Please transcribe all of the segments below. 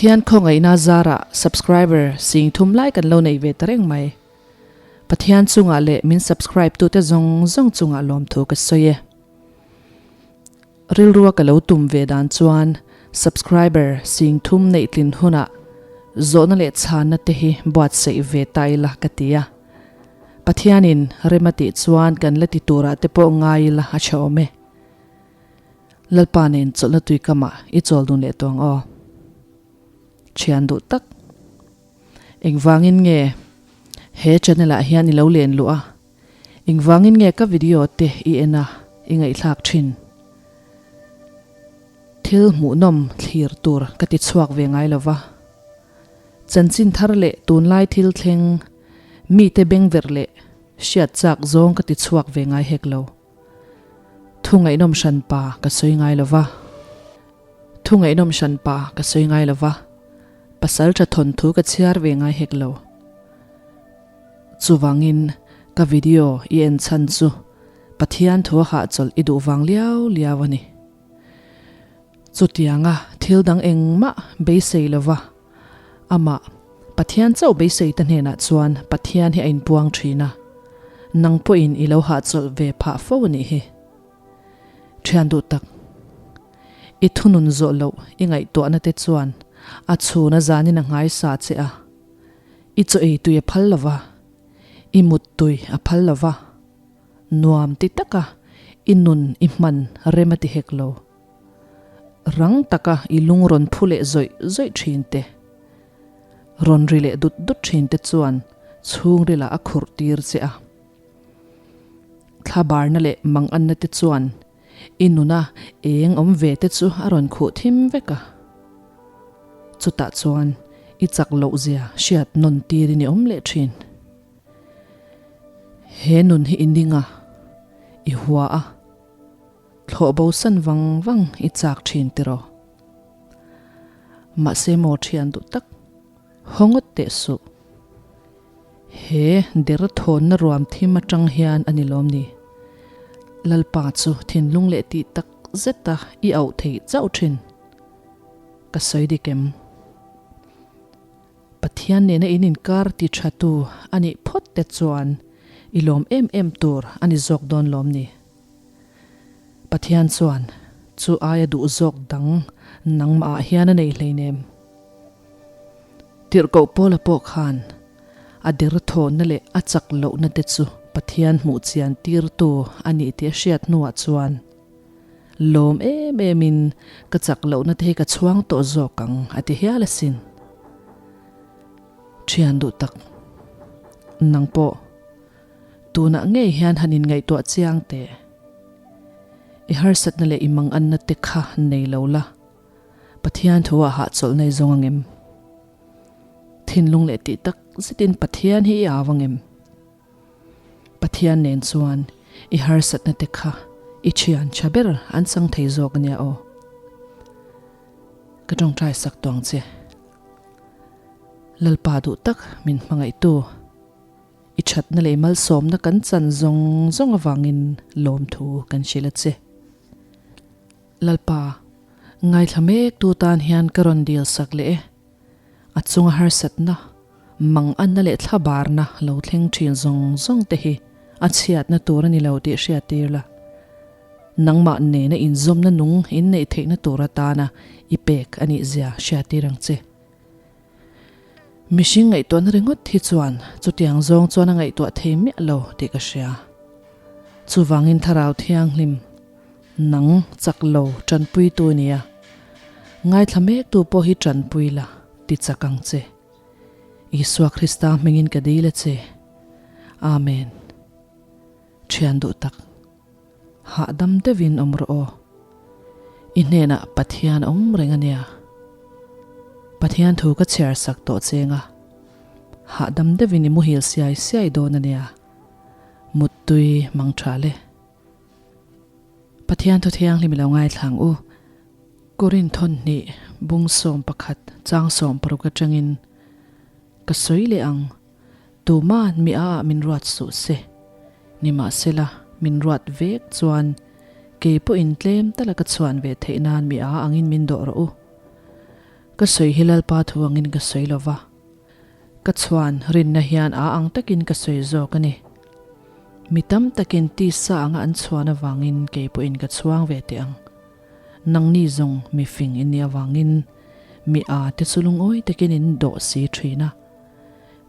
Pathian khawngaihna zarah subscriber sing thum lai kan lo nei ve ta reng mai. Pathian chungah leh min subscribe tute zawng zawng chungah lawmthu ka sawi e. Rilrua ka lo tum ve dan chuan subscriber sing thum neih tlin hunah zawhna leh chhanna te hi buatsaih ve ta ila ka ti a. Pathianin rem a tih chuan kan la ti turah te pawh ngai ila a tha awm e. Lalpa nen chawlhna tuikamah i chawl dun leh tawng aw. Thian duh tak. Engvangin nge he channel ah hian i lo len luh a? Engvangin nge ka video te i en a i ngaihthlak thin? Thil hmuhnawm thlir tur ka ti chhuak ve ngai lo va. Chanchin thar leh tunlai thil thleng mite bengverh leh hriat chak zawng ka ti chhuak ve ngai hek lo. Thu ngaihnawm hran pa ka sawi ngai lo va. Thu ngaihnawm hran pa ka sawi ngai lo va. Pasal tha thawnthu ka chhiar ve ngai hek lo. Chuvangin ka video i en chhan chu Pathian thu a hahchawlh i duh vang liau liau a ni. Chutianga thil dang engmah beisei lo va, amah Pathian chauh beisei ta hnenah chuan Pathian hi a inpuang thin a, nang pawhin i lo hahchawlh ve phah fo a nih hi. Thian duh tak, i thunun zawh loh i ngaihtuahna te chuan a chhun a zanin a nghaisa che a, i chaw ei tui a phal lo va, i mut tui a phal lo va, nuam ti taka i nun i hman rem a ti hek lo. Rang taka i lung rawn phu leh zawih zawih thin te, rawn ri leh dut dut thin te chuan chhungrila a khurh tir che a. Thlabarna leh manganna te chuan i nuna eng awm ve te chu a rawn khuh thim vek a. Chutah chuan i chak loh zia hriat nawn tirin i awm leh thin. He nun hi i ning a, i hua a, thlawh bo san vang vang i chak thin tiraw? Mahse maw thian duh tak, haw ngawt teh suh. He der thawnna ruam thim atang hian a ni lawm ni? Lalpa chu thinlung leh tih tak zeta i auh theih chauh thin. Ka sawi dik em? Pathian nena in inkar ti tha tu a nih phawt te chuan i lawm em em tur a ni zawk dawn lawm ni? Pathian chuan chu aia duh zawk dang nangmah ah hian a nei hleinem. Tirhkoh Paula pawh khan a derthawnna leh a chak lohna te chu Pathian hmuh chian tirtu a nih tih a hriat hnuah chuan lawm em emin ka chak lohna te hi ka chhuang tawh zawk ang a ti hial asin. Thian duh tak, nang pawh tunah ngei hian han inngaihtuah chiang teh. I harsatna leh i manganna te kha nei lo la. Pathian thu ah hahchawlh nei zawng ang em? Thinlung leh tih tak zetin Pathian hi i au ang em? Pathian nen chuan i harsatna te kha i thian tha ber an chang thei zawk ania aw. Ka tawngtai sak tawng che. Lalpa duh tak min hmangaihtu. I thatna leh malsawmna kan chan zawng zawng avangin lawmthu kan hrilh a che. Lalpa, ngaithla mek tu tan hian ka rawn dil sak leh e. A chunga harsatna, manganna leh thlabarna lo thleng thin zawng zawng te hi a chhiatna tur a ni lo tih hriat tir la. Nangmah nena inzawmna nung inneih theihna tur atana i pek a nih zia hriat tir ang che. Mihring ngaihtuahna ringawt hi chuan chutiang zawng chuan a ngaihtuah thei miah lo tih ka hria. Chuvangin Thlarau Thianghlim nang chak lo tanpuitu i nia. Ngaithla mektu pawh hi tanpui la ti chak ang che. Isua Krista hmingin ka dil a che. Amen. Thian duh tak. Hahdam deuhin awm rawh aw. I hnenah Pathian a awm reng a nia. Pathian thu ka chhiar sak tawh cheng a. Hahdam deuhin i muhil siai siai dawn a nia. Muttui mang tha le. Pathian thu thianghlim i lo ngaithlang u. Korin thawn hnih bung 11 chang 60 atangin ka sawi leh ang. Tuma'n mi a ah min ruat suh se. Nimahsela, min ruat vek chuan kei pawhin tlem tala ka chhuan ve theih nan mi a angin min dawh rawh u. Ka sawi hi Lalpa thu angin ka sawi lo va, ka chhuan rinna hian a ang takin ka sawi zawk a ni. Mi tam takin tisa anga an chhuan avangin kei pawhin ka chhuang ve teh ang. Nangni zawng mi fing in nih avangin mi a te chu lungawi takin in dawh si thin a.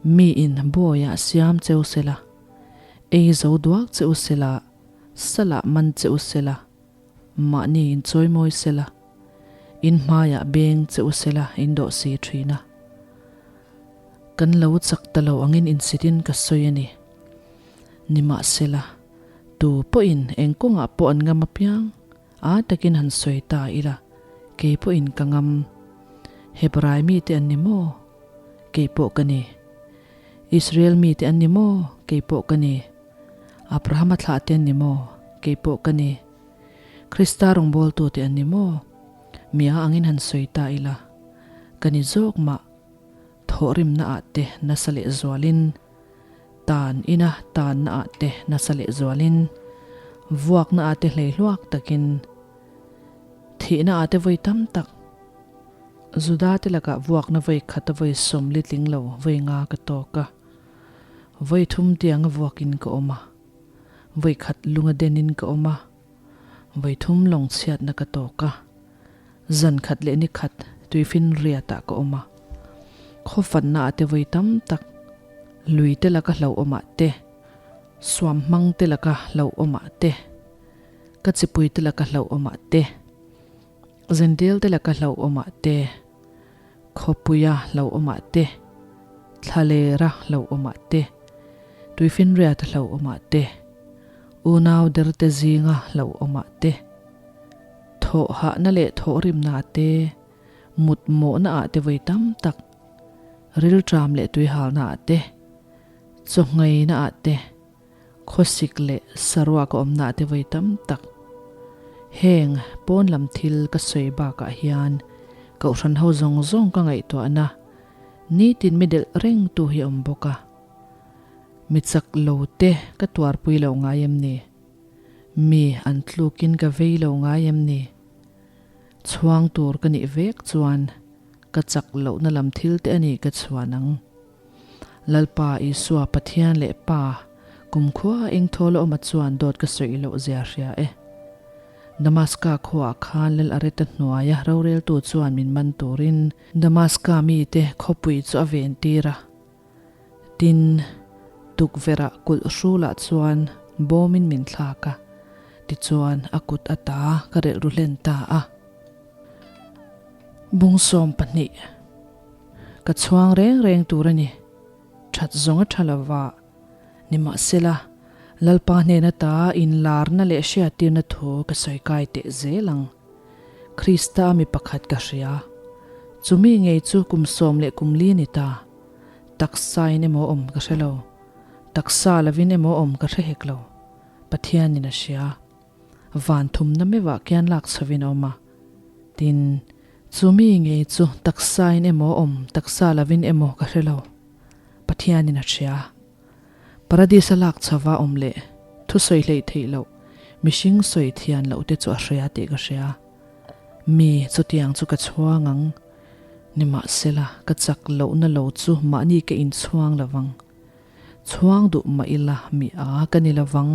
Mi in bawiah siam cheu sela, ei zo duak che u sela, salah man che u sela, Mahni in chawimawi sela, in hmaiah beng che u sela in dawh si thin a. Kan lo chak ta lo angin insitin ka sawi a ni. Nimahsela, tu pawhin eng kawngah pawh an ngam apiang, a takin han sawi ta ila, kei pawhin ka ngam. Hebrai mite an ni maw? Kei pawh ka ni. Israel mite an ni maw? Kei pawh ka ni. Abrahama thlah te an ni maw? Kei pawh ka ni. Krista rawngbawltu te an ni maw? Mia angin han sawi ta ila, ka ni zawk mah. Thawhrimna ah te nasa leh zualin, tan ina tanna ah te nasa leh zualin, vuakna ah te hleihluak takin, thihna ah te vawi tam tak, Juda te lakah vuakna vawi khata vawi sawmli tling lo vawi nga ka tawk a. Vawi thum tianga vuakin ka awm a, vawi khat lunga denin ka awm a, vawi thum lawng chhiatna ka tawk a, zan khat leh ni khat tuifin riatah ka awm a, khaw fanna ah te vawi tam tak, lui te laka hlauhawmah te, suam hmang te laka hlauhawmah te, ka chipui te laka hlauhawmah te, zendel te laka hlauhawmah te, Khawpuia hlauhawmah te, Thlalera hlauhawmah te, Tuifinriata hlauhawmah te, Unau derte zinga hlauhawmah te, Thawhhahna leh thawhrimna te, Mutmawhna ah te vawi tam tak, Rilṭam leh tuihalna ah te, Chawngheina ah te, Khawsik leh saruak a awmna te vawi tam tak. Heng pawn lam thil ka sawi bakah hian kohhran ho zawng zawng ka ngaihtuahna nitin mi delh reng tu hi a awm bawk a. Mi chak lo te ka tuarpui loh ngai em ni? Mi an tlukin ka vei lo ngai em ni? Chhuang tur ka nih vek chuan ka chak lohna lam thil te a ni ka chhuan ang. Lalpa Isua Pathian leh Pa, kumkhua eng thawl a awma chuan dawt ka sawi loh zia hria e. Damaska khuaah khan Lal Areta hnuaia roreltu chuan min man turin Damaska mite khawpui chu a ven tir a. Tin, tukverhah kulh hrulah chuan bawmin min thlak a, tichuan a kut ata ka relh ru hlen ta a. Bung 12. Ka chhuang reng reng tur a ni. That zawng a tha lova. Nimahsela, Lalpa hnen ata inlarna leh hriattirna thu ka sawi kai teh zel ang. Krista a mi pakhat ka hria. Chumi ngei chu kum sawm leh kum li ni ta. Taksa in emaw awm ka hre lo. Taksa lovin emaw awm ka hre hek lo. Pathianin a hria. Van thumna meuhah khian lak chhovin a awm a. Tin, chu mi ngei chu taksain emaw awm, taksa lovin emaw ka hre lo. Pathianin a hria. Paradis-a lak chhova awm leh thusawi hleih theih loh, mihring sawi thian loh te chu a hria tih ka hria. Mi chutiang chu ka chhuang ang. Nimahsela, ka chak lohna lo chu mahni ka inchhuang lovang. Chhuang duh mah ila mi a ka ni lovang.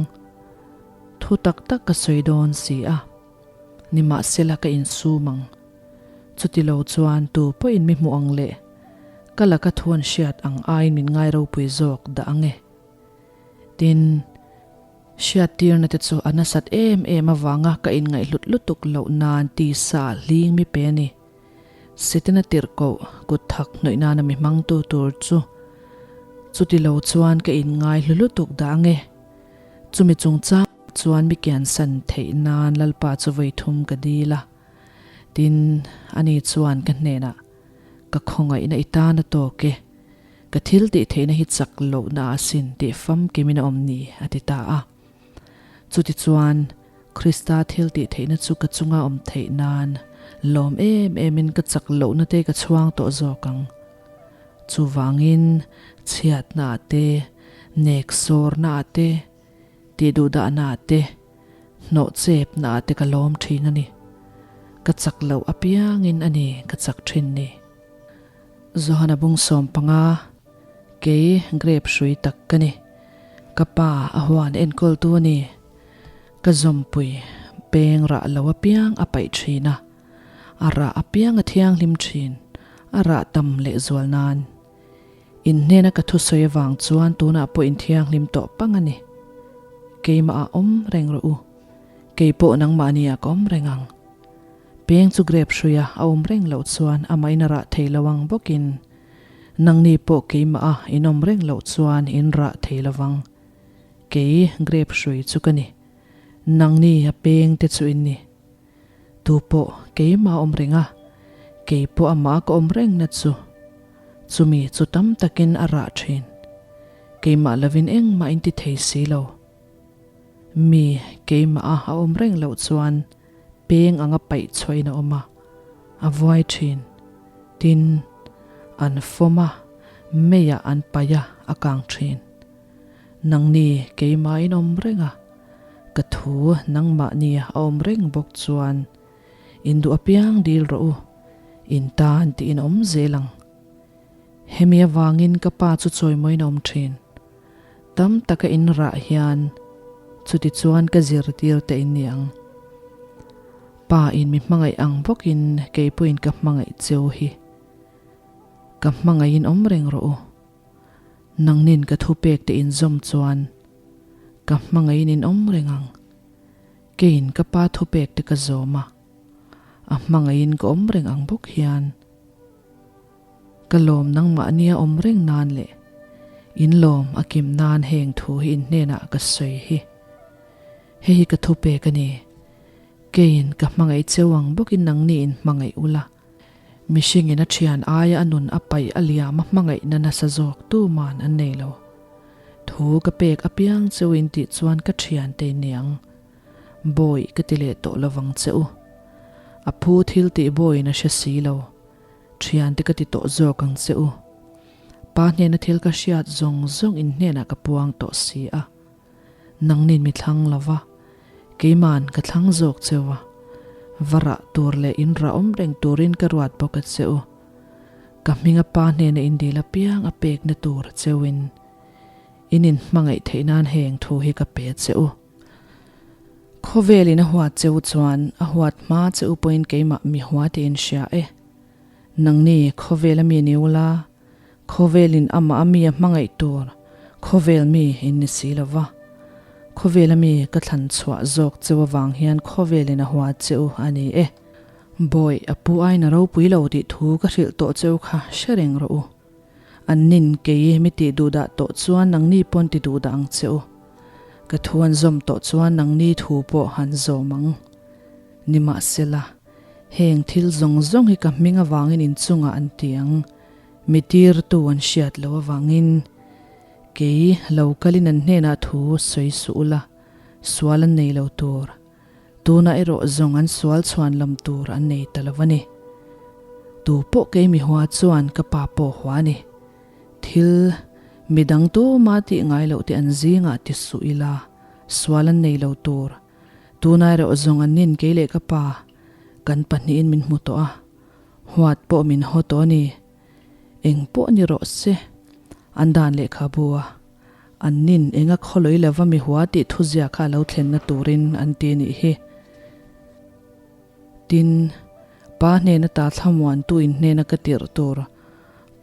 Thu tak tak ka sawi dawn si a. Nimahsela ka insum ang. Chuti lo chuan tu pawhin mi hmuh ang leh ka laka thu an hriat ang aiin min ngai ropui zawk dah ang e. Tin, hriattirna te chu a nasat em em avanga ka inngaihhlut lutuk loh nan tisa hling mi pe a ni. Setana tirhkoh kut thak hnawih nana mi hmangtu tur chu chuti lo chuan ka inngai hlu lutuk dah ang e. Chumi chungchang chuan mi kiansan theih nan Lalpa chu vawi thum ka dil a. Tin, ani chuan ka hnenah, Ka khawngaihna i tan a tawk e. Ka thil tih theihna hi chak lohna asin tih famkimin a awm ni, a ti ta a. Chutichuan, Krista thil tih theihna chu ka chunga awm theih nan lawm em emin ka chak lohna te ka chhuang tawh zawk ang. Chuvangin, chhiatna ah te, nek sawrna ah te, tihduhdahna ah te, hnawh chepna ah te ka lawm thin a ni. Ka chak loh apiangin a ni ka chak thin ni. Johana bung 15, Kei grape hrui tak ka ni. Ka pa a huan enkawltu a ni. Ka zawmpui peng rah lo apiang a paih thin a, a rah apiang a thianghlim thin, a rah tam lehzual nan. In hnena ka thusawi avang chuan tunah pawh in thianghlim tawh pang a ni. Keimah ah awm reng rawh u. Kei pawh nangmahni ah ka awm reng ang. Peng chu grape hruia a awm reng loh chuan amah in a rah thei lo ang bawkin nangni pawh keimah ah in awm reng loh chuan in rah thei lo vang. Kei grape hrui chu ka ni. Nangni a peng te chu in ni. Tu pawh keimah a awm reng a, kei pawh amah ka awm reng na chu. Chumi chu tam takin a rah thin. Keimah lovin engmah in ti thei si lo. Mi keimah a a awm reng loh chuan peng anga paih chhuahin a awm a, a vuai thin. Tin, an fawm a, meiah an paih a, a kang thin. Nangni keimah in awm reng a, ka thu nangmahni a awm reng bawk chuan in duh apiang dil rawh u, in tan tiin awm zel ang. Hemi avangin ka pa chu chawimawiin a awm thin. Tam taka in rah hian chuti chuan ka zirtir te in ni ang. Pa in mi hmangaih ang bawkin kei pawhin ka hmangaih cheu hi. Ka hmangaihin awm reng rawh u. Nangnin ka thupek te inzawm chuan ka hmangaihin in awm reng ang. Keiin ka pa thupek te ka zawm a, a hmangaihin ka awm reng ang bawk hian ka lawm nangmahnia awm reng nan leh in lawm a kim nan heng thu hi in hnenah ka sawi hi. Hei hi ka thupek a ni. Keiin ka hmangaih cheu ang bawkin nangni in hmangaih ula. Mihringin a thian aia a nun a paih a liam a hmangaihna nasa zawk tuman an nei lo. Thu ka pek apiang cheu in tih chuan ka thian te in ni ang. Bawi ka ti leh tawh lovang che u. A phu thil tih bawiin a hre si lo. Thian te ka ti tawh zawk ang che u. Pa hnena thil ka hriat zawng zawng in hnenah ka puang tawh si a. Nangnin mi thlang lo va, keiman ka thlang zawk cheu a, va rah tur leh in rah awm reng turin ka ruat bawk a che u. Ka hminga pa hnena in dil apiang a pekna tur cheuin in inhmangaih theih nan heng thu hi ka pe che u. Khawvelin a huat cheu chuan a huat hma che u pawhin keimah mi hua tiin hria e. Nangni khawvela mi ni ula, Khawvelin amah a mi a hmangaih tur khawvel mi in ni si lo va. Khawvela mi ka thlan chhuah zawk cheu avang hian khawvelin a hua che u a ni e. Bawi, a pu aiin a ropui lo tih thu ka hrilh tawh cheu kha hre reng rawh u. An nin kei mi tih duhdah tawh chuan nangni pawn ti duhdah ang che u. Ka thu an zawm tawh chuan nangni thu pawh an zawm ang. Nimahsela, heng thil zawng zawng hi ka hming avangin inchungah an ti ang. Mi tirtu an hriat loh avangin kei lo kalin an hnenah thu sawi suh ula, sual an nei lo tur. Tunah erawh zawng an sual chhuan lam tur an nei ta lo a ni. Tu pawh kei mi hua chuan ka pa pawh hua a ni. Thil mi dang tuma tih ngai loh te an zingah ti suh ila, sual an nei lo tur. Tunah erawh zawng an nin kei leh ka pa kan pahnihin min hmu tawh a. Huat pawh min haw tawh a ni. Eng pawh ni rawh se. An dan lehkhabu a, an nin enga khawlawi lova mi hua tih thuzia kha a lo thlenna turin an ti nih hi. Tin, Pa hnena ta thlamuantu in hnena ka tirh tur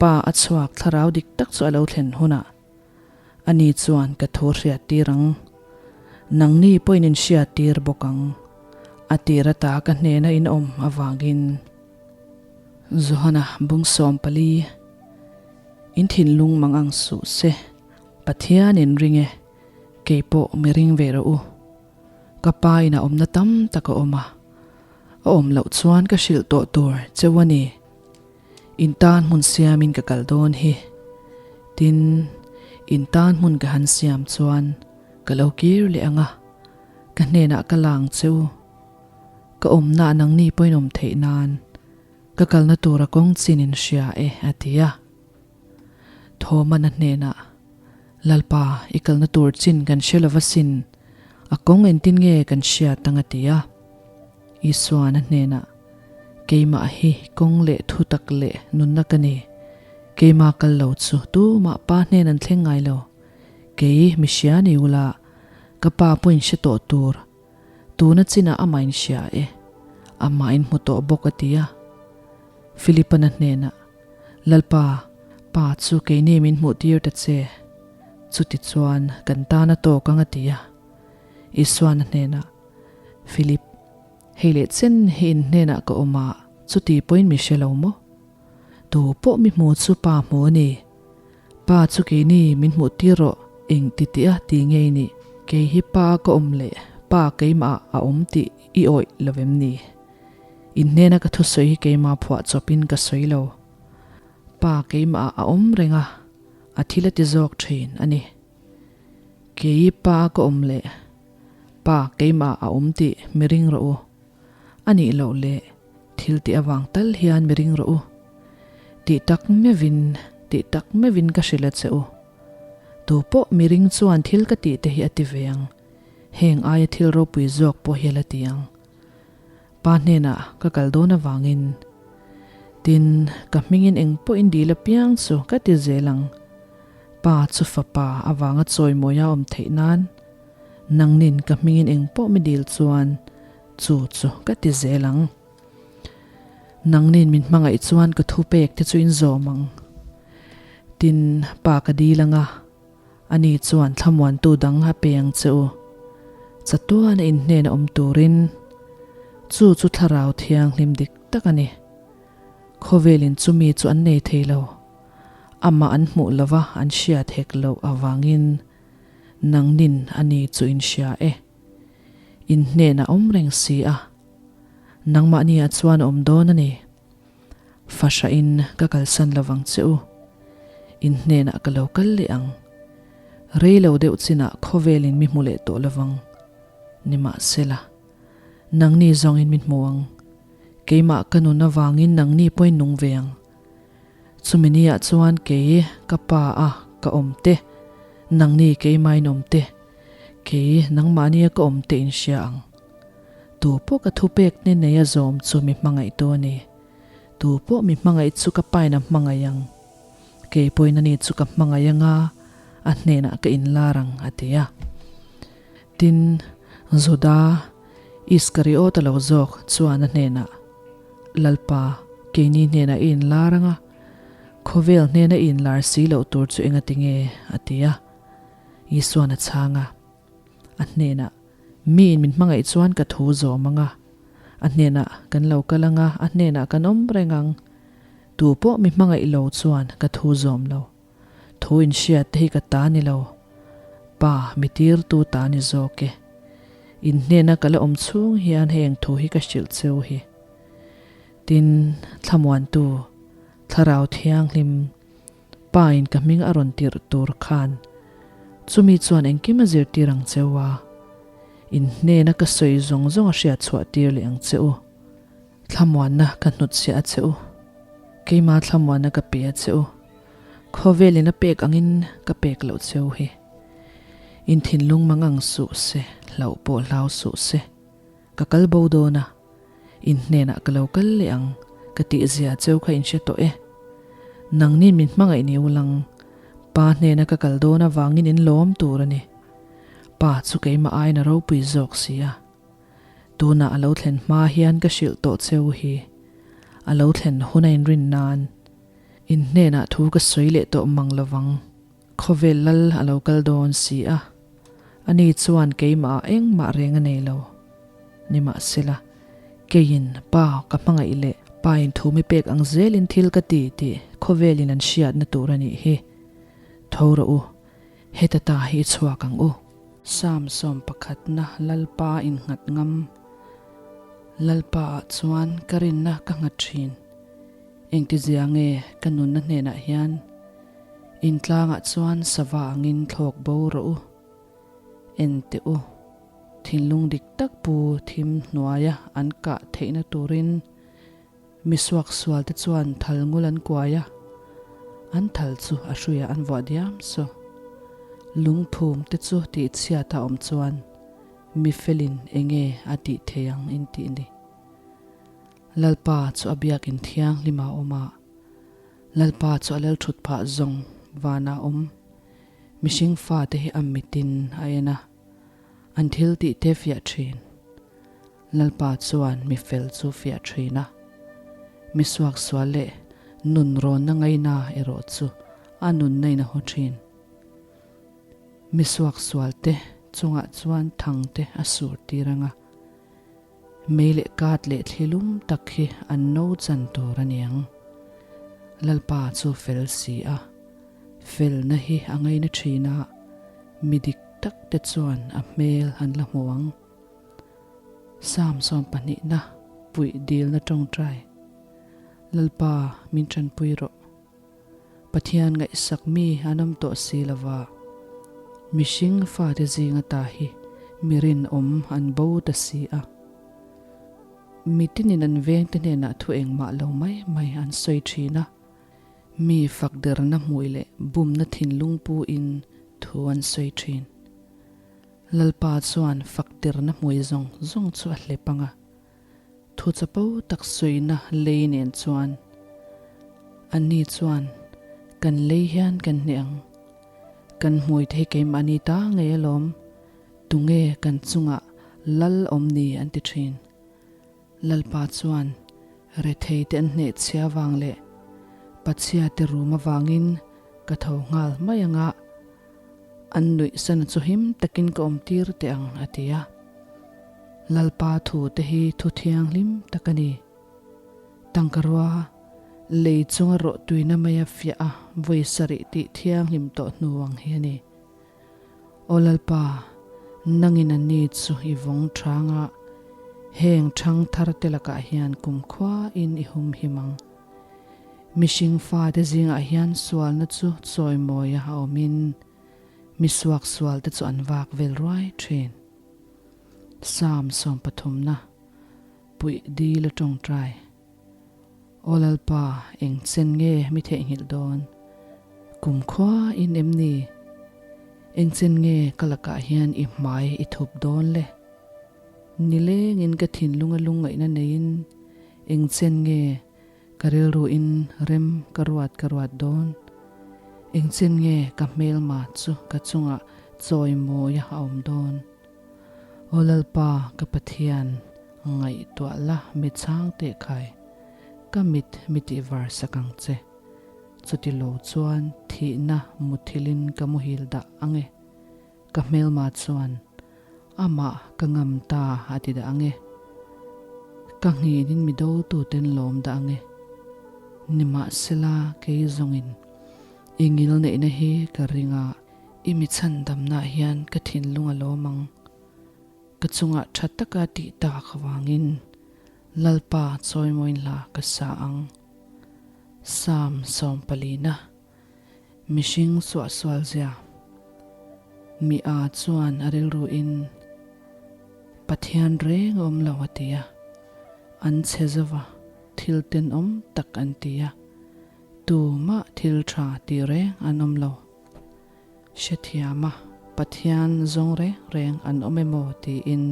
Pa a chhuak thlarau dik tak chu a lo thlen hunah ani chuan ka thu hriattir ang. Nangni pawhin in hriattir bawk ang. A tir ata ka hnena in awm avangin. Johana bung 14, In thinlung mang ang suh se, Pathian in ring e, kei pawh mi ring ve rawh u. Ka pa in a awmna tam tak a awm a, a awm loh chuan ka hrilh tawh tur cheu a ni. In tan hmun siamin ka kal dawn hi. Tin, in tan hmun ka han siam chuan ka lo kir leh ang a, ka hnenah ka la ang che u. Ka awmna nangni pawhin awm theih nan ka kalna tura kawng chin in hria e, a ti a. Thawmana hnenah, Lalpa, i kalna tur chin kan hre lo va sin, a kawng engtin nge kan hriat ang a ti a. Isuan a hnenah, Keimah hi kawng leh thutak leh nunna ka ni. Keima kal lo chu tumah Pa hnen an thleng ngai lo. Kei mi hria ni ula, ka Pa pawhin hre tawh tur. Tuna chinah amah in hria e, amah in hmu tawh bawk a ti a. Philipan a hnenah, Lalpa, Pa chu keini min hmuh tir ta che. Chutichuan kan tan a tawk ang a ti a. Isuan a hnenah, Philip, hei leh chen hi in hnenah ka awm a, chuti pawhin mi hre lo maw? Tu pawh mi hmu chu Pa hmu a ni. Pa chu keini min hmuh tir rawh, eng ti tih a ti ngei ni. Kei hi Pa ka awm leh Pa keimah a awm tih i awih lo vem ni? In hnena ka thusawi hi keimah phuah chawpin ka sawi lo. Pa keimah a awm reng a, a thil a ti zawk thin a ni. Kei Pa ka awm leh Pa keimah a awm tih mi ring rawh u. A nih loh leh thil tih avang tal hian mi ring rawh u. Tih tak meuhin, tih tak meuhin ka hrilh a che u. Tu pawh mi ring chuan thil ka tih te hi a ti ve ang, heng aia thil ropui zawk pawh hi a la ti ang. Pa hnenah ka kal dawn avangin, tin, ka hmingin eng pawhin dil apiang chu ka ti zel ang. Pa chu fapa avanga chawimawi a awm theih nan, Nangnin ka hmingin eng pawh mi dil chuan chu chu ka ti zel ang. Nangnin min hmangaih chuan ka thu pek te chu in zawm ang. Tin, pa ka dil ang a, ani chuan thlamuantu dang a pe ang che u. Chatuan a inhnen a awm turin chu chu thlarau thianghlim dik tak a ni. Khawvelin chumi chu an nei thei lo. Amah an hmuh lova an hriat hek loh avangin Nangnin a ni chu in hria e. In hnenah awm reng si a. Nangmahni ah chuan awm dawn a ni. Fahrahin ka kalsan lovang che u. In hnenah ka lo kal leh ang. Rei lo deuh chinah khawvelin mi hmu leh tawh lovang. Nimahsela, nangni zawngin mi hmu ang. Keimah ka nun avangin nangni pawhin nung ve ang. Chumi niah chuan kei ka pa a ka awm te, nangni keimain awm te, kei nangmahnia ka awm te in hria ang. Tu pawh ka thupek ni nei a zawm chu mi hmangaih tu a ni. Tu pawh mi hmangaih chu ka pain a hmangaih ang. Kei pawhin ani chu ka hmangaih anga a hnenah ka inlar ang a ti a. Tin, Juda Iskariota lo zawk chuan a hnenah, Lalpa, keini hnenah i inlar ang a, khawvel hnena i inlar si loh tur chu engati nge? a ti a. Isuan a chhang a, A hnenah, Miin min hmangaih chuan ka thu zawm ang a, a hnenah kan lo kal ang a, a hnenah kan awm reng ang. Tu pawh mi hmangaih lo chuan ka thu zawm lo. Thu inhriat te hi ka ta ni lo, Pa mi tirtu ta ni zawk e. In hnena ka la awm chhung hian heng thu hi ka hrilh cheu hi. Tin, thlamuantu, Thlarau Thianghlim, Pa in ka hming a rawn tirh tur khan chumi chuan engkim a zirtir ang cheu a, in hnena ka sawi zawng zawng a hriat chhuah tir leh ang che u. Thlamuanna ka hnutchhiah a che u. Keima thlamuanna ka pe a che u. Khawvelin a pek angin ka pek loh cheu hi. In thinlung mang ang suh se, hlauh pawh hlau suh se. Ka kal bo dawn a, in hnenah ka lo kal leh ang ka tih zia cheu kha in hre tawh e. Nangnin min hmangaih ni ulang, Pa hnena ka kal dawn avangin in lawm tur a ni. Pa chu keimah aiin a ropui zawk si a. Tunah a lo thlen hma hian ka hrilh tawh cheu hi. A lo thlen hun a inrin nan in hnenah thu ka sawi leh tawh mang lovang. Khawvel lal a lo kal dawn si a, ani chuan keimah ah engmah reng a nei lo. Nimahsela, keiin Pa ka hmangaih leh Pa in thu mi pek ang zelin thil ka ti tih khawvelin an hriatna tur a nih hi. Tho rawh u, heta ta hi i chhuak ang u. Psalm sawmpakhatna Lalpa innghat ngam. Lalpa ah chuan ka rinna ka nghat thin. Engtizia nge ka nunna hnenah hian in tlangah chuan sava angin thlawk bo rawh u. En teh u, thinlung dik tak pu thim hnuaia an kah theihna turin Mi suaksual te chuan thal ngul an kuai a, an thal chu a hruiah an vuah diam saw. Lungphum te chu tihchhiat a awm chuan mi felin enge a tih thei ang in tih ni. Lalpa chu a biakin thianghlim a awm a. Lalpa chu a lal thut phah zawng vanah awm. Mihring fate hi a mitin a en a, an thil tih te fiah thin. Lalpa chuan mi fel chu fiah thin a, mi suaksual leh nun rawnna ngaina erawh chu a nunna in a haw thin. Mi suaksual te chungah chuan thang te a sur tir ang a, mei leh kat leh thli lum tak hi an no chan tur a ni ang. Lalpa chu fel si a, felna hi a ngaina thin a, mi dik tak te chuan a hmel an la hmu ang. Psalm sawmpahnihna puih dilna tawngtai, Lalpa min tanpui rawh. Pathian ngaihsak mi an awm tawh si lova, mihring fate zinga ta hi mi rinawm an bo ta si a. Mitinin an vengte hnenah thu engmah lo mai mai an sawi thin a, mi fakderna hmui leh bumna thinlung pu-in thu an sawi thin. Lalpa chuan fakderna hmui zawng zawng chu a hlep ang a. Thu chapo tak sawina lei nen chuan anni chuan kan lei hian kan hneh ang. Kan hmui te hi keimahni ta ngei alawm, tunge kan chungah lal awm ni an ti thin. Lalpa chuan rethei te an hneh chhia vang leh pachhia te rum avangin ka tho nghal mai anga an nuih sana chu him takin ka awm tir teh ang a ti a. Lalpa thu te hi thu thianghlim tak a ni. Tangkarua lei chunga rawh tuina maia fiah a vawi sarih tih thianghlim tawh hnu ang hi a ni. Aw Lalpa, nangin a ni chu i vawng thang a, heng thang thar te lakah hian kumkhuain i humhim ang. Mihring fate zingah hian sualna chu chawimawia a awmin mi suaksualte chu an vak vel ruai thin. Psalm sawmpathumna, Puih dil a tawngtai. Aw Lalpa, eng chen nge mi theihnghilh dawn? Kumkhua in em ni? Eng chen nge ka lakah hian i hmai i thup dawn le? Nilengin ka thinlunga lungngaihna neiin eng chen nge ka rilruin rem ka ruat ka ruat dawn? Eng chen nge ka hmelma chu ka chungah chawimawi a awm dawn? Aw Lalpa ka Pathian, ngaihtuah la mi chhang teh khai, ka mit mi tih var sak ang che. Chuti lo chuan thihna muthilin ka muhil dah ang e. Ka hmelma chuan, Amah ka ngam ta a ti dah ang e. Ka nghinin mi dotuten lawm dah ang e. Nimahsela kei zawngin i ngilneihna hi ka ring a. I mi chhandamnaah hian ka thinlung a lawm ang. Ka chungah tha taka tih tak avangin Lalpa chawimawiin hla ka sa ang. Psalm sawmpalina, Mihring suahsual zia. Mi a chuan a rilruin Pathian reng a awm lo a ti a, an chhe zova thil tenawm tak an ti a, tumah thil tha ti reng an awm lo. Hrethiam a, Pathian zawng reng reng an awm emaw tiin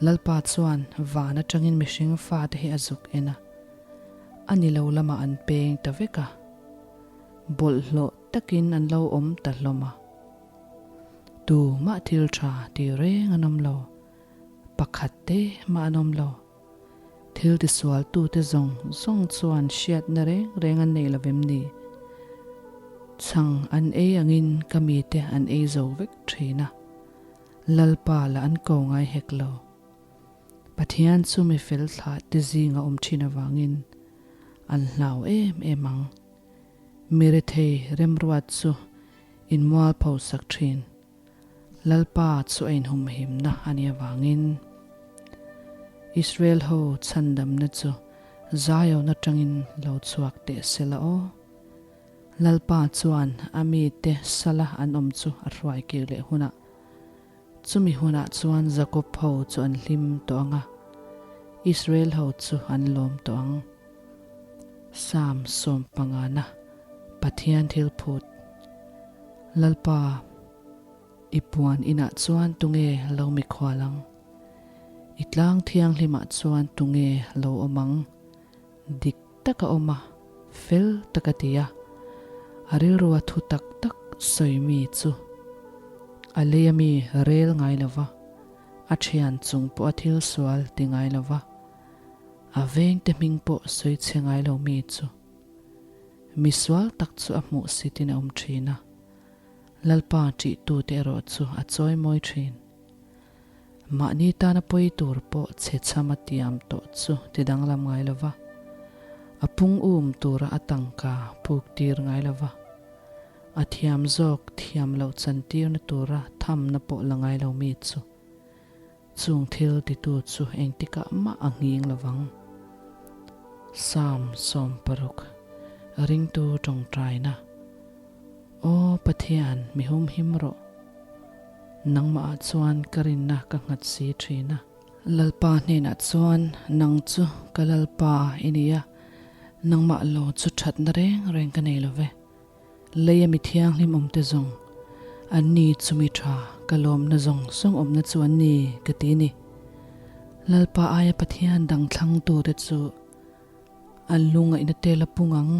Lalpa chuan van atangin mihring fate hi a zuk en a, a ni lo lamah an peng ta vek a, bawlhhlawh takin an lo awm ta hlawm a. Tumah thil tha ti reng an awm lo, pakhat te mah an awm lo. Thil tisualtute zawng zawng chuan hriatna reng reng an nei lo vem ni? Chhang an ei angin ka mite an ei zo vek thin a, Lalpa lah an ko ngai hek lo. Pathian chu mi fel thlah te zinga awm thin avangin an hlau em em ang. Mi rethei remruat chu inmualpho sak thin. Lalpa chu a inhumhimna a nih avangin Israel ho chhandamna chu Zion atangin lo chhuak teh se la aw. Lalpa chuan a mite sala an awm chu a hruai kir leh hunah, chumi hunah chuan Jakob ho chu an hlim tawh ang a, Israel ho chu an lawm tawh ang. Psalm sawmpangana Pathian thil phut. Lalpa, i puan inah chuan tunge lo mikhual ang? I tlang thianghlimah chuan tunge lo awm ang? Dik taka awm a, fel tak a ti a, a rilrua thu tak tak sawi mi chu a lei a mi rel ngai lo va, a thian chung pawh a thil sual ti ngai lo va, a vengte hming pawh sawi chhe ngai lo mi chu mi sual tak chu a hmuh sitin a awm thin a, Lalpa ṭihtute erawh chu a chawi mawi thin. Mahni tana pawi tur pawh chhe chham a tiam tawh chu ti danglam ngai lo va, a pung um tura a tangka puk tir ngai lo va, a thiam zawk thiam loh chantirna tura thamna pawh la ngai lo mi chu chung thil titu chu engtikah mah a nghing lo vang. Psalm 60, Ringtu Tawngtaina. Aw Pathian, mi humhim rawh. Nangmahah chuan ka rinna ka nghat si thin a. Lalpa hnenah chuan, Nang chu ka Lalpa i ni a, nangmah lo chu thatna reng reng ka nei lo ve. Leia mi thianghlim awmte zawng, an ni chu mi tha, ka lawmna zawng zawng awmna chu an ni, ka ti ni. Lalpa aia Pathian dang thlangtute chu an lungaihna tel a pung ang.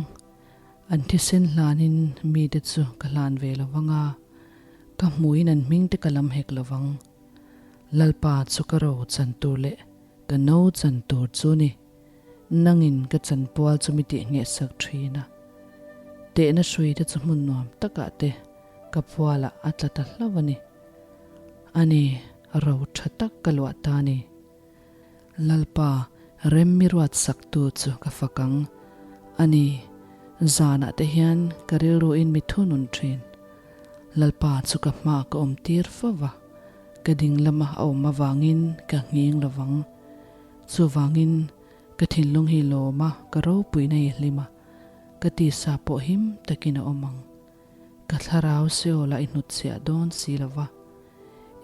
An thisen hlanin mite chu ka hlan ve lo vang a, ka hmuin an hming te ka lam hek lo vang. Lalpa chu ka ro chan tur leh ka no chan tur chu ni. Nangin ka chanpual chu mi tih nghehsak thin a. Tehna hrui te chu hmun nuam takah te ka pualah a tla ta hlauh a ni. A ni, ro tha tak ka luah ta a ni. Lalpa, rem mi ruat saktu chu ka fak ang. A ni, zanah te hian ka rilruin mi thunun thin. Lalpa chu ka hma ka awm tir fo va, ka ding lama a awm avangin ka nghing lo vang. Chuvangin, ka thinlung hi lawm a, ka ropuina hi hlim a, ka tisa pawh him takin a awm ang. Ka thlarau Seolah i hnutchhiah dawn si lo va.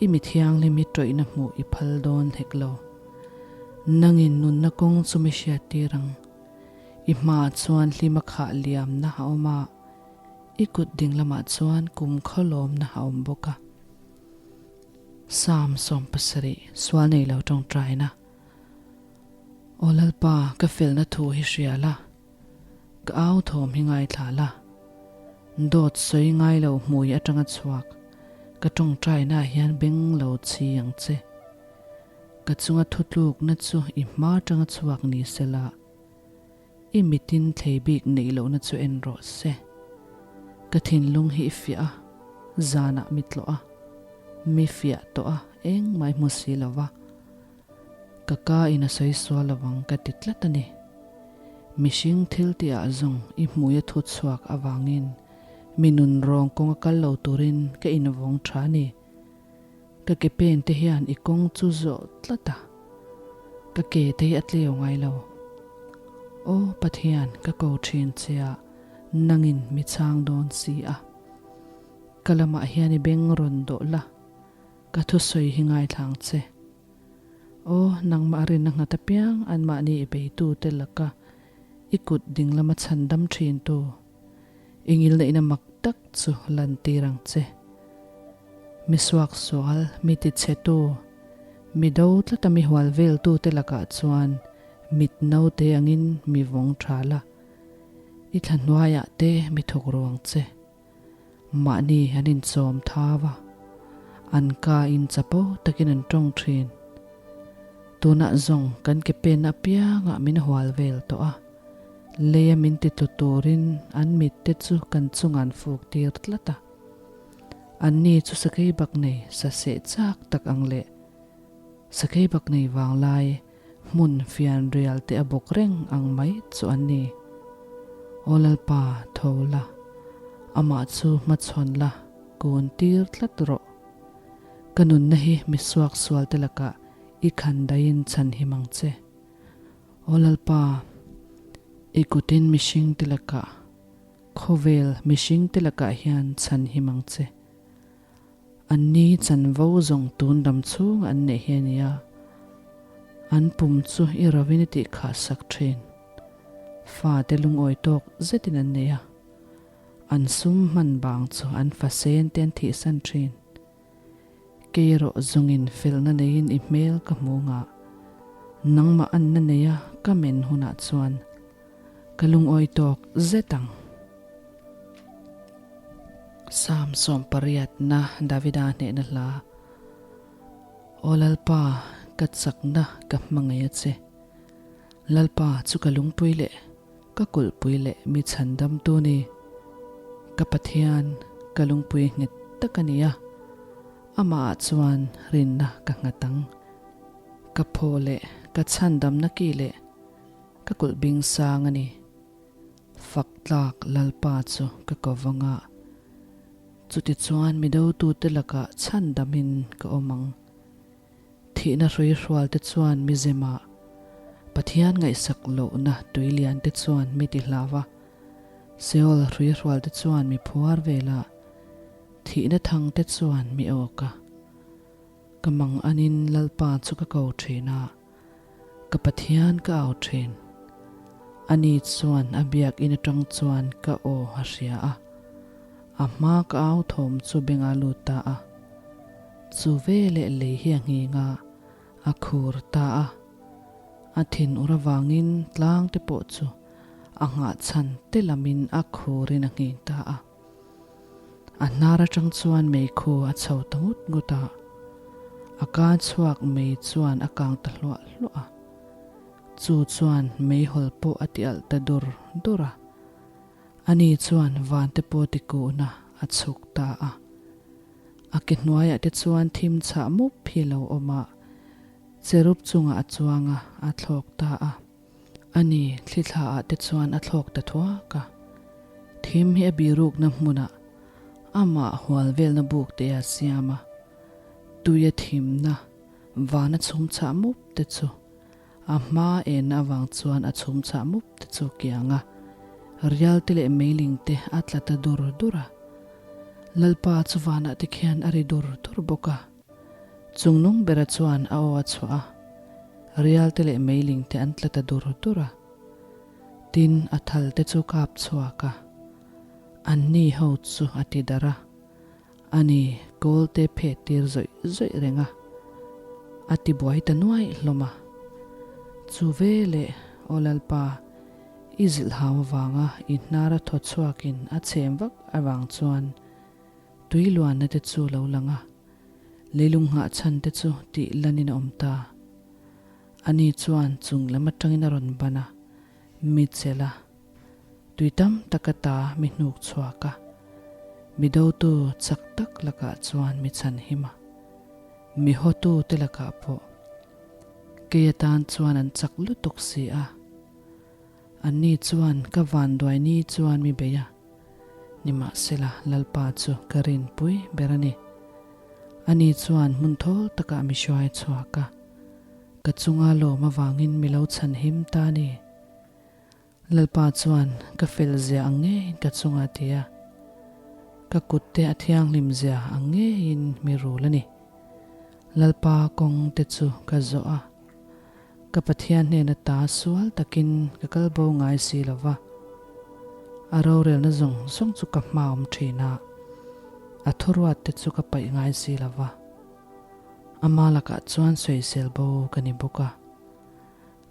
I mi thianghlim hi tawihna hmuh i phal dawn hek lo. Nangin nunna kawng chu mi hriattir ang. I hmaah chuan hlim a khah liamna a awm a, i kut ding lamah chuan kum khawlawmna a awm bawk a. Psalm 70, Sual nei lo tawngtaina. Aw Lalpa, ka felna thu hi hria la. Ka au thawm hi ngaithla la. Dawt sawi ngai lo hmui atanga chhuak ka tawngtaina ah hian beng lo chhi ang che. Ka chunga thutlukna chu i hma atanga chhuak ni se la, i mitin thlei bik neih lohna chu en rawh se. Ka thinlung hi i fiah a, zanah mi tlawh a, mi fiah tawh a engmah i hmu si lo va. Ka ka in a sawi sual lo ang ka ti tlat a ni. Mihring thil tih ah zawng i hmui a thut chhuak avangin mi nun rawng kawng a kal lo turin ka invawng tha a ni. Ka ke pen te hian i kawng chu zawh tlat a, ka ke te hi a tleu ngai lo. Aw Pathian ka ko thin che a, nangin mi chhang dawn si a. Ka lamah hian i beng rawn dawh la. Ka thusawi hi ngaithla ang che. Aw, nangmah rinna nghat apiang anmahni i beitute laka i kut dinglama chhandam thintu, i ngilneihna mak tak chu lantir ang che. Mi suaksual, mi tichhetu, mi do tlata mi hual veltute lakah chuan mit naute angin mi vawng tha la, i thla hnuaiah te mi thawk ru ang che. Mahni an inchawm thau a, an ka in chapo takin an tawng thin. Tunah zawng kan ke pen apiangah min hual vel tawh a, leia min ti tlu turin an mit te chu kan chungah an fuk tir tlat a. Anni chu sakei bak nei sa seh chak tak ang leh sakei bak nei vanglai Hmun fianrial te a bawk reng ang mai chu an ni. Aw Lalpa, tho la, amah chu hmachhawn la, kun tir tlat rawh. Ka nunna hi mi suaksual te lakah i khan daiin chhan him ang che. Aw Lalpa, i kutin mihring te lakah, khawvel mihring te lakah hian chhan him ang che. Anni chanvo zawng tun dam chhung an neih hi a nia. An pum chu i rovin i tih khah sak thin. Fate lungawi tawk zetin an nei a. An sum hman bang chu an fa sen te an thihsan thin. Kei erawh zawngin felna neiin i hmel ka hmu ngah. Nangmah anna neia ka men hunah chuan. Ka lungawi tawk zet ang. Psalm 80 na Davida hnehna hla. Aw Lalpa, ka chakna ka hmangaih a che. Lalpa chu ka lungpui leh ka kulhpui leh mi chhandamtu ni. Ka Pathian, ka lungpui nghet tak a ni a, amahah chuan rinna ka nghat ang. Ka phaw leh ka chhandamna ki leh ka kulh bing sang a ni. Fak tlak Lalpa chu ka ko vang a, chutichuan mi dotute lakah chhandamin ka awm ang. Thihna hrui hrualte chuan mi zem a, Pathian ngaihsak lohna tui liante chuan mi ti hlau a, Seol hrui hrualte chuan mi phuar vel a, thihna thangte chuan mi awk a. Ka mang anin Lalpa chu ka ko thin a, ka Pathian ka au thin. Ani chuan a biakinn atang chuan ka aw a hria a, a hma ka au thawm chu beng a lut ta a. Chu veleh lei hi a nghing a, a khur ta a. A thin ur avangin tlang te pawh chu a nghahchhan te lamin a khurin a nghing ta a. A hnar atang chuan meikhu a chho ta ngut ngut a, a ka chhuak mei chuan a kang ta hluah hluah a. Chu chuan meihawl pawh a ti alh ta dur dur a. Ani chuan van te pawh ti kuhna a chhuk ta a. A ke hnuaiah te chuan thim chhah mup hi lo awm a, cherub chungah a chuang a, a thlawk ta a. Ani, thlithla ah te chuan a thlawk ta thuak a. Thim hi a birukna hmunah amah hual velna buk te a siam a, tuia thimna vana chhum chhah mup te chu a hma enna avang chuan a chhum chhah mup te chu kiang a, rial te leh meiling te a tla ta dur dur a. Lalpa chu vanah te khian a ri dur dur bawk a. Chungnung bera chuan a aw a chhuah a, rial te leh meiling te an tla ta dur dur a. Tin, a thal te chu kap chhuak a, anni ho chu a ti darh a, ani kawl te phet tir zawih zawih reng a, a ti buai ta nuaih hlawm a. Chu veleh, Aw Lalpa, i zilh hau avanga i hnar a thaw chhuakin a chhem vak avang chuan, Tui luanna te chu lo lang a, leilung nghah chhan te chu tih lanin a awm ta. Ani chuan chung lam atangin a rawn ban a, mi chelh a, tui tam tak ata mi hnuk chhuak a, mi dotu chak tak lakah chuan mi chhan him a, mi hawtu te lakah pawh kei atan chuan an chak lutuk si a. Anni chuan ka vanduai ni chuan mi bei a. Nimahsela, Lalpa chu ka rinpui ber a ni. Ani chuan hmun thawl takah mi hruai chhuak a, ka chunga lawm avangin mi lo chhanhim ta a ni. Lalpa chuan ka fel zia ang ngeiin ka chunga ti a, ka kutte a thianghlim zia ang ngeiin mi rul a ni. Lalpa kawng te chu ka zawh a. Ka Pathian hnena ta sual takin ka kal bo ngai si lo va, a rorelna zawng zawng chu ka hmaawm thin a, a thuruat te chu ka paih ngai si lo va. Ama lakah chuan sawisel bo ka ni bawk a,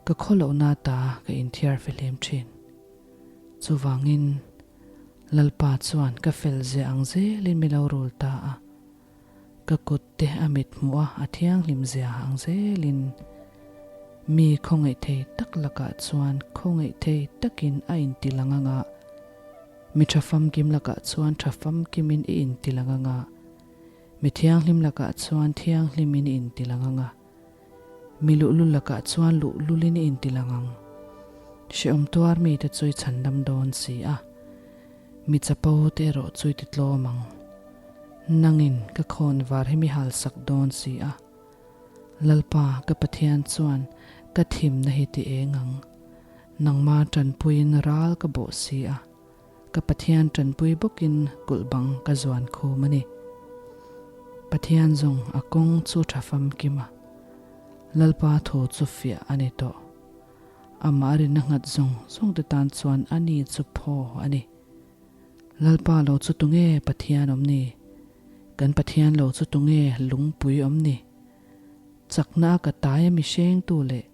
ka khawlohna ta ka inthiar fihlim thin. Chuvangin, Lalpa chuan ka fel zia ang zelin mi lo rul ta a. Ka kut te a mit hmuh a, a thianghlim zia ang zelin mi khawngaih thei tak lakah chuan khawngaih thei takin a inti lang anga, mi tha famkim lakah chuan tha famkimin i inti lang anga, mi thianghlim lakah chuan thianghlimin i inti lang anga, mi luhlul lakah chuan luhlulin i inti lang ang. Hrehawm tuar mite chu i chhandam dawn si a. Mi chapo te erawh chu i ti tlawm ang. Nangin ka khawn var hi mi halsak dawn si a. Lalpa ka Pathian chuan ka thimna hi ti eng ang. Nangma tanpuiin ral ka bawh si a. Ka Pathian tanpui bawkin kulh bang ka zuan khum a ni. Pathian zawng a kawng chu tha famkim a. Lalpa thu chu fiah a ni tawh. Amah rinna nghat zawng zawng te tan chuan a ni chu phaw a ni. Lalpa lo chu tunge Pathian awm ni? Kan Pathian lo chu tunge lungpui awm ni? Chakna a ka taia mi hrengtu leh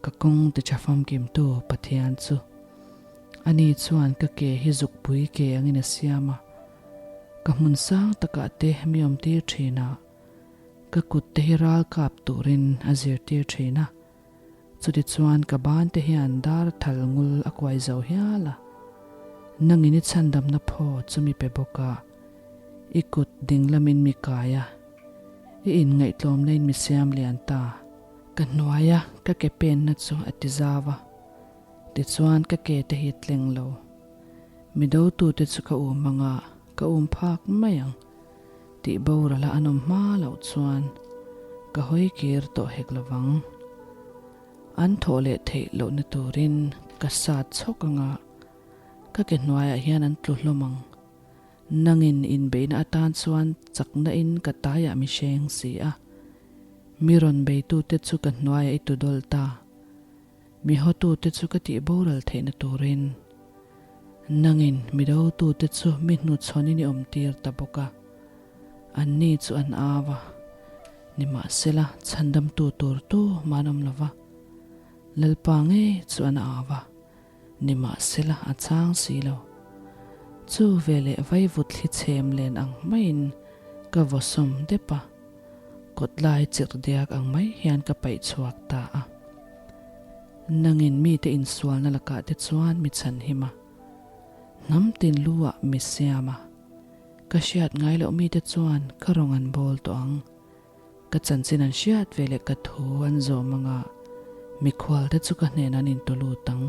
ka kawng ti tha famkimtu Pathian chu. Ani chuan ka ke hi zukpui ke angin a siam a, ka hmun sang takah te mi awmtir thin a, ka kut te hi ral kap turin a zirtir thin a. Chutichuan ka ban te hian dar thal ngul a kuai zo hial a, nangin i chhandamna phaw chu mi pe bawk a, i kut ding lamin mi kai a, i inngaihtlawmna in mi siam lian ta. Ka hnuaia ka ke penna chu a ti zau a, tichuan ka ke te hi tleng lo. Mi dotute chu ka um anga ka um phak mai ang. Tih boral a an awm hma loh chuan ka hawi kir tawh hek lo vang. An thawh leh theih lohna turin ka sat chhawk anga ka ke hnuaiah hian an tlu hlawm ang. Nangin inbeihna atan chuan chakna in ka taiah mi hreng si a. Mi rawn beitute chu ka hnuaiah i tudawl ta. Mi hawtute chu ka tih boral theihna turin nangin mi dotute chu mi hnuchhawnin i awmtir ta bawk a, anni chu an au a, nimahsela chhandamtu tur tu mah an awm lo va, Lalpa ngei chu an au a, nimahsela a chhang si lo. Chu veleh vaivut thli chhem len ang maiin ka vawsawm dep a. Kawtlai chirh diak ang mai hian ka paih chhuak ta a. Nangin mite insualna lakah te chuan mi chhanhim a, hnam tin lu ah mi siam a. Ka hriat ngai loh mite chuan ka rawng an bawl tawh ang. Ka chanchin an hriat ve leh ka thu an zawm anga mikhual te chu ka hnenah an intulut ang.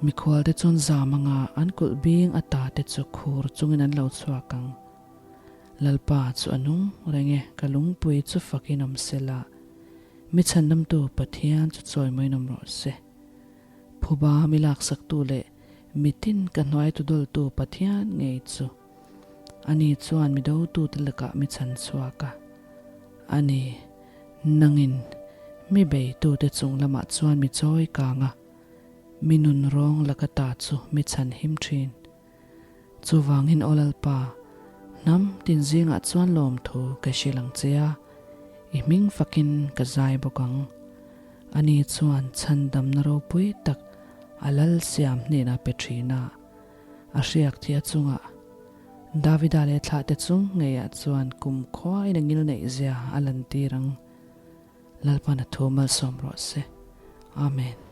Mikhual te chuan zam anga an kulh bing ata te chu khur chungin an lo chhuak ang. Lalpa chu a nung reng e, ka lungpui chu fakin awm se la, mi chhandamtu Pathian chu chawimawiin awm rawh se. Phuba mi laksaktu leh mitin ka hnuai tudawltu Pathian ngei chu, ani chuan mi dotute lakah mi chhan chhuak a. A ni, nangin mi beitute chung lamah chuan mi chawi kang a, mi nunrawng laka ta chu mi chhan him thin. Chuvangin aw Lalpa, hnam tin zingah chuan lawmthu ka hrilh ang che a, i hming fakin ka zai bawk ang. Ani chuan chhandamna ropui tak a lal siam hnenah pe thin a, a hriak thih a chungah Davida leh thlahte chung ngeiah chuan kum khuain a ngil neih zia a lantir ang. Lalpa'n a thu malsawm rawh se. Amen.